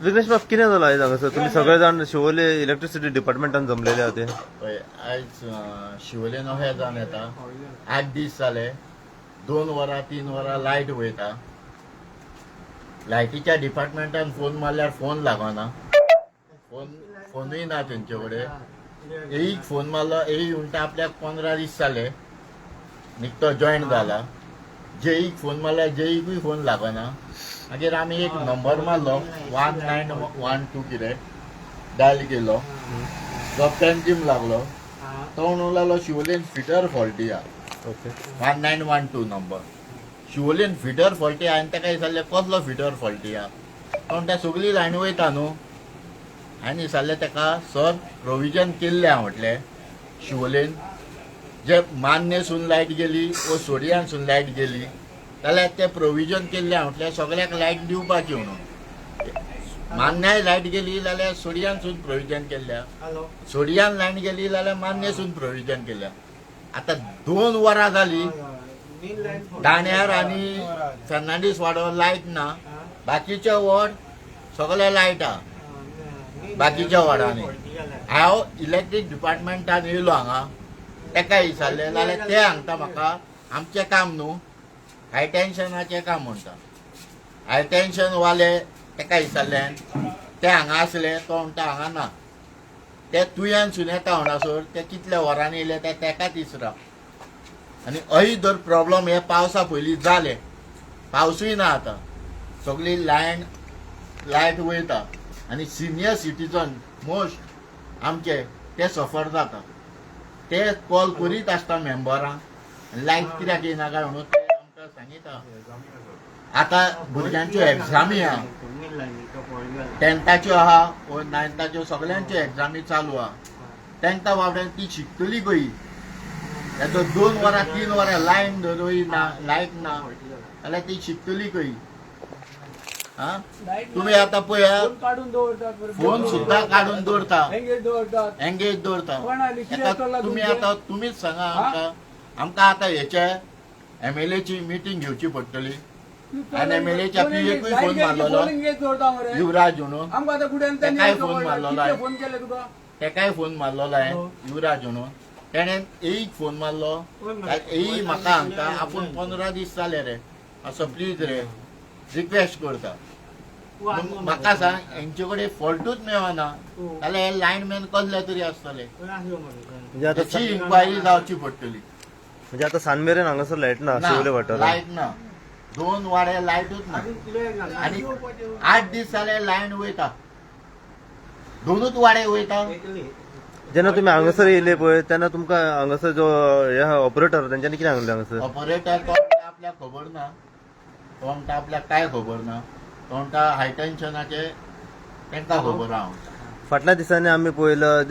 विघ्नेश बाब, कितें जालां आयज हांगासर? तुमी सगळे जाण शिवोले इलेक्ट्रिसिटी डिपार्टमेंटान जमलेले आहा ते. पळय, आयज शिवोले नव्या जावन येता. 8 दीस जाले, 2 वरां, 3 वरां लायट वयता. लायटीच्या डिपार्टमेंटान फोन मारल्यार फोन लागना. फोनूय ना तेंचे कडेन. एईक फोन मारलो, एई म्हणटा आपल्याक 15 दीस जाले, निकतो जॉयन जाला. जेईक फोन मारल्यार जेईकूय फोन लागना. मागीर आमी एक नंबर मारलो, 1912 कितें डायल केलो, जो पेंजीम लागलो. तो म्हणूंक लागलो शिवोलेन फिटर फॉल्टी आहा. 1912 नंबर, शिवोलेन फिटर फॉल्टी आहा. आनी ताका विचारलें, कसलो फिटर फॉल्टी आहा? तो म्हणटा, सगळी लायन वयता न्हू. हांवें विचारलें ताका, सर, प्रोविजन केल्लें आहा म्हटलें, शिवोलेन जे मान्नेसून लायट गेली वो सोडियानसून लायट गेली जाल्यार ते प्रोविजन केल्लें आहा म्हटल्यार सगळ्याक लायट दिवपाची म्हणून. मान्न्याय लायट गेली जाल्यार सोडियानसून प्रोविजन केल्लें आहा, सोडियान लायन गेली जाल्यार मान्नेसून प्रोविजन केल्या. आता 2 वरां जाली, दाण्यार आनी फर्नांडीस वाडो लायट ना. बाकीचे वॉर्ड सगळे लायट आहा बाकीच्या वॉर्डांनी. हांव इलेक्ट्रीक डिपार्टमेंटान येयलो हांगा, तेका विचारलें जाल्यार ते सांगता म्हाका, आमचें काम न्हू, हाय टेन्शनाचें काम म्हणटा. हाय टेन्शन वाले तेका विचारलें, ते हांगा आसले, तो म्हणटा हांगा ना, ते तुयानसून येता म्हणसर ते कितल्या वरांनी येयले ते तेकाच इसरा. आनी अही जर प्रॉब्लम हे पावसा पयलीं जाले, पावसूय ना आतां, सगळी लायन लायट वयता आनी सिनियर सिटीजन मोस्ट आमचे ते सफर जाता. ते कॉल करीत आसता मेंबरांक, लायट कित्याक येयना काय म्हणून. ते आमकां सांगिता. आतां भुरग्यांच्यो एग्जामी आहा, टेंथाच्यो आहा वो नायन्थाच्यो, सगल्यांच्यो एग्जामी चालू आहा. तांकां बाबड्यांक ती शिकतली खंय? हेजो 2 वरां, 3 वरां लायन धरूय ना, लायट ना जाल्यार ती शिकतली खंय? हा, तुम्ही आता पळया. फोन काडून दवरतात. फोन सुद्धा काडून दवरता. एंगेज दवरतात. एंगेज दवरता. कोण आली? कितें आता चल्लां तुमी तुमचें? आता तुमीच सांगा आमकां. आमकां आतां हेचे एमएलएची मिटींग घेवची पडटली आनी एमएलएच्या पीएकूय फोन मारलेलो. फोन एंगेज दवरता मरे. युवराज म्हणून. आमकां आतां कुड्यान. तेकाय फोन मारलेलो आहे. फोन केले तुका? तेकाय फोन मारलेलो हांवें, युवराज म्हणून. तेणें एईक फोन मारलो, एई म्हाका सांगता आपूण 15 दीस जाले रे, असो प्लीज रे रिक्वेस्ट करता. म्हाका सांग, हेंचे कडेन फॉल्टूच मेळना जाल्यार हे लायनमॅन कसले तरी आसतले. म्हणजे आता त्याची इन्क्वायरी जावची पडटली. म्हणजे आता सांज मेरेन हांगासर लायट ना शिवोले वाठारात? लायट ना, दोन वाडे लायटूच ना आनी 8 दीस जाले लायन वयता, दोनूच वाडे वयता. जेन्ना तुमी हांगासर येयले पळय, तेन्ना तुमकां हांगासर जो हे ऑपरेटर, तेंच्यांनी कितें सांगलें हांगासर? ऑपरेटर तो म्हणटा आपल्याक खबर ना. तो म्हणटा आपल्याक काय खबर ना. तो म्हणटा हाय टेन्शनाचे तांकां खबर आहा म्हणटा. फाटल्या दिसांनी आमी पळयलं,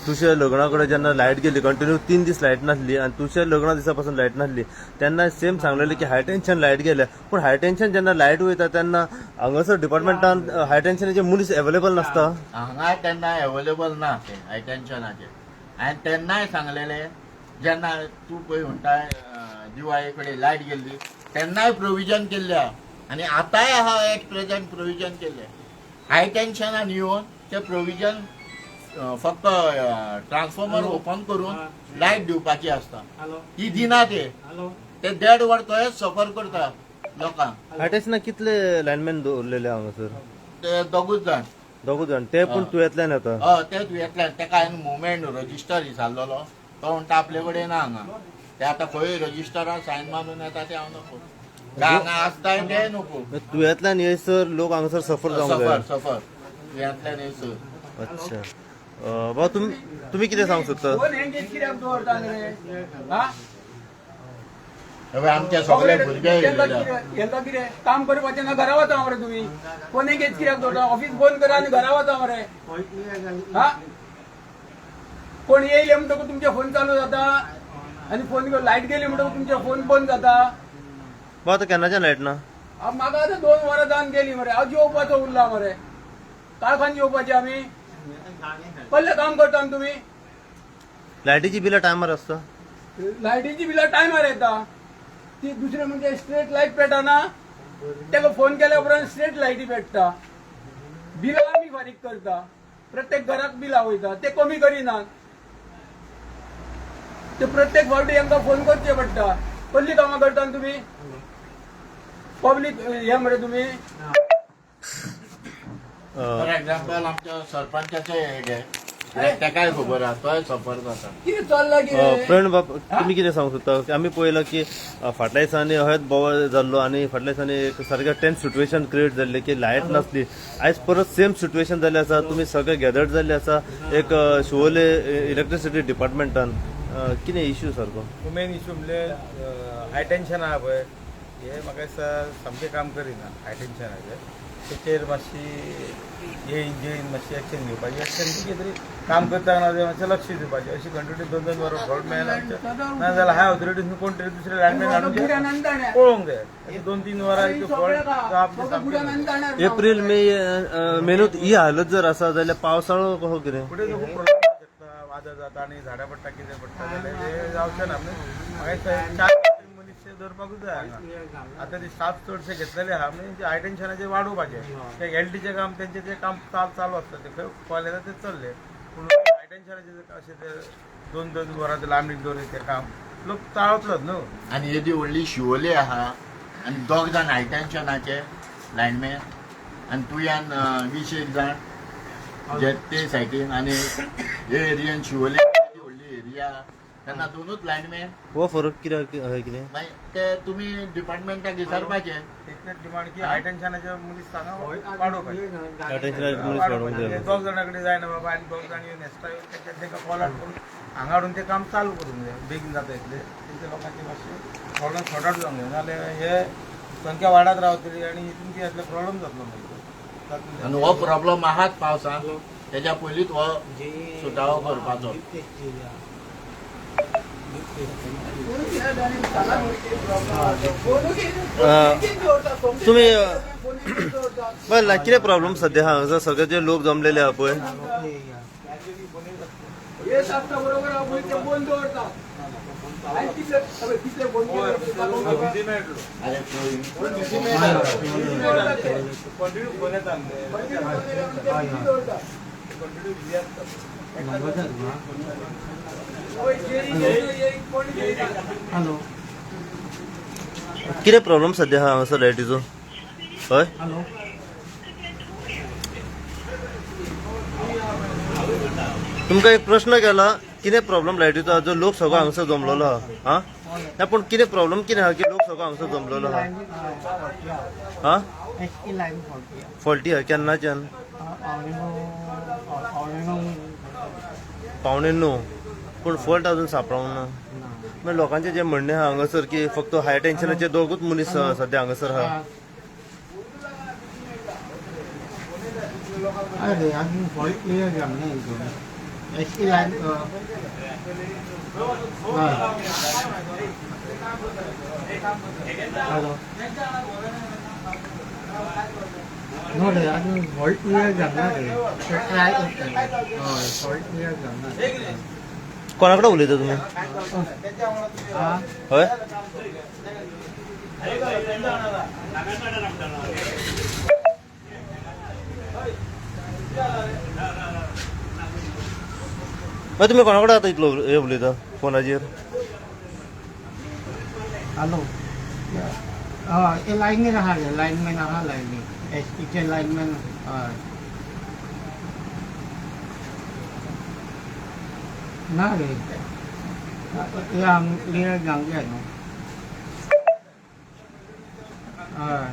तुशे लग्ना कडेन जेन्ना लायट गेली, कंटिन्यू 3 दीस लायट नासली आनी तुशे लग्ना दिसा पासून लायट नासली, तेन्ना सेम सांगलेले की हाय टेन्शन लायट गेल्या. पूण हाय टेन्शन जेन्ना लायट वयता तेन्ना हांगासर डिपार्टमेंटान हाय टेन्शनाचे मनीस एवेलेबल नासता. हांगा तेन्ना अवेलेबल ना ते हाय टेन्शनाचे. हांवें तेन्नाय सांगलेले, जेन्ना तूं पळय म्हणटा दिवाळे कडेन लायट गेल्ली, तेन्नाय प्रोविजन केल्ले आहा आनी आतांय आहा. एट प्रेझेंट प्रोविजन केल्ले. हाय टेन्शनान येवन ते प्रोविजन फक्त ट्रान्सफॉर्मर ओपन करून लायट दिवपाची आसता, ती दिना ते. ते देड वर थंयच सफर करता लोकांक. हाय टेन्शनाक कितले लायनमॅन दवरलेले हांगासर? ते दोगूच जाण. दोगूच जाण, ते पूण तुयेंतल्यान येता. हय, ते तुयेंतल्यान. तेका हांवें मुवमेंट रजिस्टर विचारलेलो, तो म्हणटा आपले कडेन ना हांगा ते. आतां खंय रजिस्टरार सायन मारून येता ते हांव नको, काय हांगा आसता ते नको. तुयेंतल्यान येयसर लोक हांगासर सफर जावंक सफर जाय. सफर तुयेंतल्यान येयसर. अच्छा, बाबा, तुमी कितें सांगूंक सोदता? फोन एंगेज कित्याक दवरता रे? हा. हे आमचे सगळे भुरगे तेंका येयलेले. हेंका कितें काम करपाचें ना? घरा वचा मरे तुमी. फोन एंगेज कित्याक दवरता? ऑफिस बंद करा आनी घरा वचा मरे. हा, कोण येयले म्हणटकूच तुमचे फोन चालू जाता आनी फोन लायट गेली म्हणटकूच तुमचे फोन बंद जाता. बाबा, आतां केन्नाच्यान लायट ना? हांव म्हाका आतां 2 वरां जावन गेली मरे. हांव जेवपाचो उरला मरे. काळखान जेवपाचें आमी? कसलें काम करता न्ही तुमी? लायटीची बिलां टायमार आसता? लायटीची बिलां टायमार येता. ती दुसरें म्हणजे स्ट्रेट लायट पेटना. ताका फोन केल्या उपरांत स्ट्रेट लायटी पेट्टा. बिलां आमी फारीक करता, प्रत्येक घराक बिलां वयता, ते कमी करिनात. ते प्रत्येक फावटी तांकां फोन करचे पडटा. कसली कामां करता तुमी? पब्लीक हे मरे तुमी. फॉर एक्झाम्पल, आमच्या सरपंचाचे हे घे, कित्याक तेकाय खबर आहा, तोय सफर जाता. कितें चल्लां कितें? प्रण बाब, तुमी कितें सांगूंक सोदता? आमी पळयलां की फाटल्या दिसांनी अहेच बोवाळ जाल्लो आनी फाटल्या दिसांनी एक सारकें टेन्स सिट्युएशन क्रिएट जाल्लें की लायट नासली. आयज परत सेम सिट्युएशन जाल्लें आसा. तुमी सगळे गॅदर्ड जाल्ले आसा एक शिवोले इलेक्ट्रिसिटी डिपार्टमेंटान. कितें इश्यू सारको? मेन इशू म्हणजे हाय टेन्शन आहा पळय, हे म्हाका दिसता सामकें काम करिना. हाय टेन्शनाचें तेचेर मातशी हे इंजिन मातशी एक्शन घेवपाची, एक्शन कितें तरी काम करता ना तें मातशें लक्ष दिवपाचें. अशी कंटिन्यू दोन दोन वरां फॉल्ट मेळना आमच्या, ना जाल्यार हाय ऑथॉरिटीज कोण तरी दुसरे लायनमॅन हाडून ते पळोवंक जाय. अशें 2-3 वरां इतकें फॉल्ट जावप तें सामकें एप्रील मे मेनूत ही हालत जर आसा जाल्यार पावसाळो कसो कितें? फुडें खूब प्रॉब्लेम जावंक शकता. वादळ जाता आनी झाडां पडटा, कितें पडटा जाल्यार ते जावचें ना. म्हणजे म्हाका दिसता 4 मनीस ते धरपाकूच जाय हांगा. आतां ते स्टाफ चडशे घेतलेले आहा, म्हणजे हाय टेन्शनाचेर वाडोवपाचें. ते एलटीचें काम तेंचें तें काम चालू आसता, ते खंय कॉल येता ते चल्ले. पूण हाय टेन्शनाचें अशें ते 2-2 वरां ते लांबणीक दवरीत तें काम लोक चाळवतलोच न्हू. आनी येदी व्हडली शिवोली आहा आनी दोग जाण हाय टेन्शनाचे लायनमॅन आनी तुयान 20 जाण जे ते सायडीन, आनी हे एरियन शिवोली येदी व्हडली एरिया, तेन्ना दोनूच लायनमॅन. हो फरक कित्याक हय कितें? मागीर ते तुमी डिपार्टमेंटाक विचारपाचें. तितलेंच डिमांड की हाय टेन्शनाचे मनीस सांगा वाडोवपाचे. हाय टेन्शनाचे मनीस वाडोवंक जाय. दोग जाणां कडेन जायना बाबा, आनी दोग जाण येवन एक्स्ट्रा येवन तेंच्या तांकां कॉल आउट करून हांगा हाडून तें काम चालू करूंक जाय. बेगीन जाता इतलें तेंच्या लोकांचे मातशें प्रॉब्लम सॉर्ट आउट जावंक जाय, नाजाल्यार हे संख्या वाडत रावतली आनी हितून कितें जातलें, प्रॉब्लम जातलो मागीर. आनी हो प्रॉब्लम आहाच पावसान, तेज्या पयलींच हो सुटावो करपाचो. तुमी बरं, कितें प्रॉब्लम सद्या हांगासर सगळे जे लोक जमलेले आहा पळय? हे आसता बरोबर हांव पळय ते बंद दवरता. आनी कितले हय, कितले फोन केले ते दाखोवंक नाका. बिजी मेळटलो. अरे बिजी मेळटा, कंटिन्यू फोन येता. कंटिन्यू फोन येयले म्हणून ते busy दवरता. कंटिन्यू बिजी आसता. हय, जेई जेई येई, कोण जेई. कितें प्रॉब्लम सद्या आहा हांगासर लायटीचो? हय, तुमकां एक प्रश्न केला, कितें प्रॉब्लम लायटीचो आहा जो लोक सगळो हांगासर जमलेलो आहा? आं, ना, पूण कितें प्रॉब्लम कितें आहा की लोक सगळो हांगासर जमलेलो आहा? आं, फॉल्टी आहा केन्नाच्यान? 8:45. पूण फॉल्ट अजून सापडोंक ना. मागीर लोकांचें जें म्हणणें आहा हांगासर की फक्त हाय टेन्शनाचे दोगूच मनीस सद्या हांगासर आहा. अरे, अजून फॉल्ट क्लिअर जावंक ना हितून. S line. हॅलो, नो रे, अजून फॉल्ट क्लिअर जावंक ना रे. ते ट्राय करतले. हय, फॉल्ट क्लिअर जावंक ना. कोणा कडेन उलयता तुमी? आं. हय, मागीर तुमी कोणा कडेन आतां इतलो हे उलयता फोनाचेर? हॅलो, हय, ते लायनीर आहा रे, लायनमॅन आहा, लायनीर, एस टीचे लायनमॅन. हय, ना रे, ते आम क्लियर जावंक जाय न्हू. हय.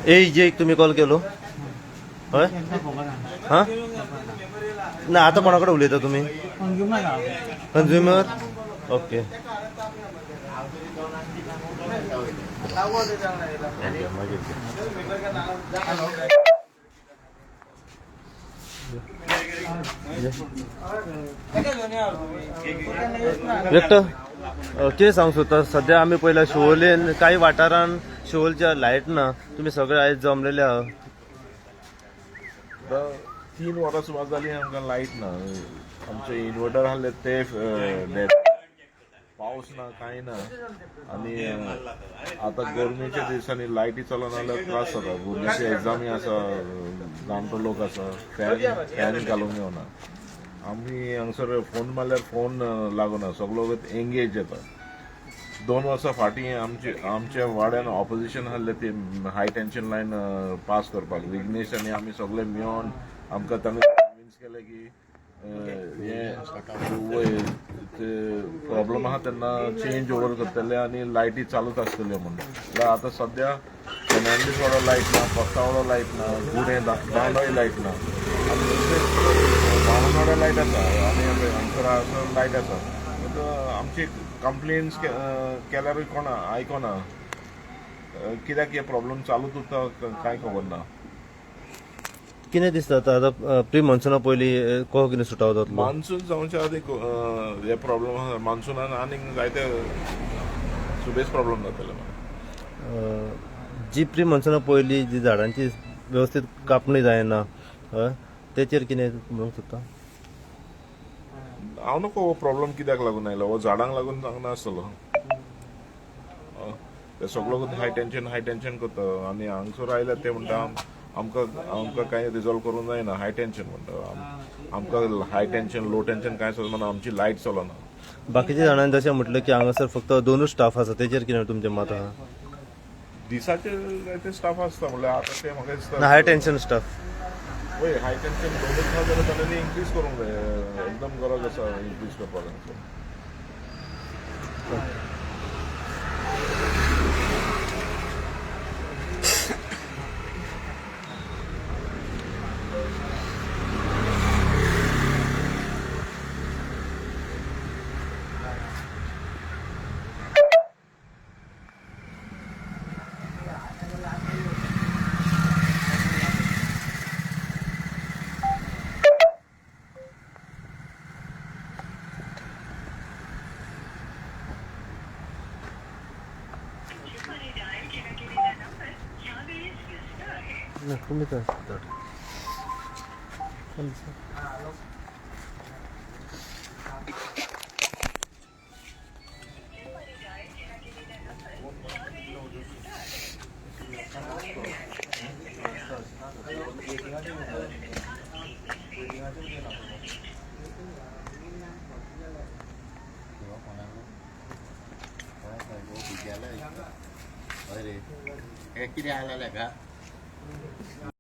ए जे तुमी कॉल केलो? हय. तेंकां खबर आहा. हा ना, आतां कोणा कडेन उलयता तुमी? कंज्युमर आहा. Consumer, okay. व्यक्त कितें सांगूंक सोदता? सद्या आमी पळयला शिवोलेन कांय वाठारान शिवोलच्या लायट ना. तुमी सगळे आयज जमलेले आहा. 3 वरां सुमार जाली आमकां लायट ना. आमचे इन्वर्टर आहले ते डेड. पावस ना कांय ना आनी आतां गरमेच्या दिसांनी लायटी चलना जाल्यार त्रास जाता. भुरग्यांची एग्जामी आसा, जाणटो लोक आसा, फॅन घालूंक मेळना. आमी हांगसर फोन मारल्यार फोन लागना, सगलो एंगेज येता. 2 वर्सां फाटीं आमच्या वाड्यान ऑपोजिशन आहले ते हाय टेन्शन लायन पास करपाक. विघ्नेश आनी आमी सगळे मेळोन आमकां तांणी कन्विन्स केलें की हे वय ते प्रॉब्लम आहा तेन्ना चेंज ओवर करतले आनी लायटी चालूच आसतल्यो म्हणून. जाल्यार आतां सद्या फेर्नांडीस वाडो लायट ना, कोस्तावाडो लायट ना, गुणे दांडोय लायट ना, आनी बामणवाडो लायट आसा आनी हांगसर हांगसर लायट आसा. बट आमची कंप्लेन्स केल्यारूय कोण आयकोना. कित्याक हे प्रॉब्लम चालूच उरता कांय खबर ना. कितें दिसता आतां आतां प्री मॉन्सुना पयलीं कसो कितें सुटावो जातलो? मान्सून जावच्या आदी हे प्रॉब्लम आसा. मान्सुनान आनीक जायते सुबेज प्रॉब्लम जातले. जी प्री मॉन्सुना पयलीं जी झाडांची वेवस्थीत कापणी जायना, हय, तेचेर कितें म्हणूंक सोदता? हांव नको हो प्रॉब्लम कित्याक लागून आयलो, हो झाडांक लागून जावंक नासतलो. ते सगळो हाय टेन्शन हाय टेन्शन करता आनी हांगसर आयल्यार ते म्हणटा आमकां आमकां कांय रिजॉल्व करूंक जायना. हाय टेन्शन म्हणटा आमकां, हाय टेन्शन लो टेन्शन कांय चलना, आमची लायट चलना. बाकीच्या जाणांनी जशें म्हटलें की हांगासर फक्त 2 स्टाफ आसा, तेचेर कितें तुमचें मत आहा? दिसाचे जायते स्टाफ आसता, म्हणल्यार आतां ते म्हाका दिसता ना, हाय टेन्शन स्टाफ. वय, हाय टेन्शन 2 आसा जाल्यार तांणी इन्क्रीज करूंक जाय, एकदम गरज आसा इन्क्रीज करपाक हांगसर. तुम्ही तर अरे कितें आलें का?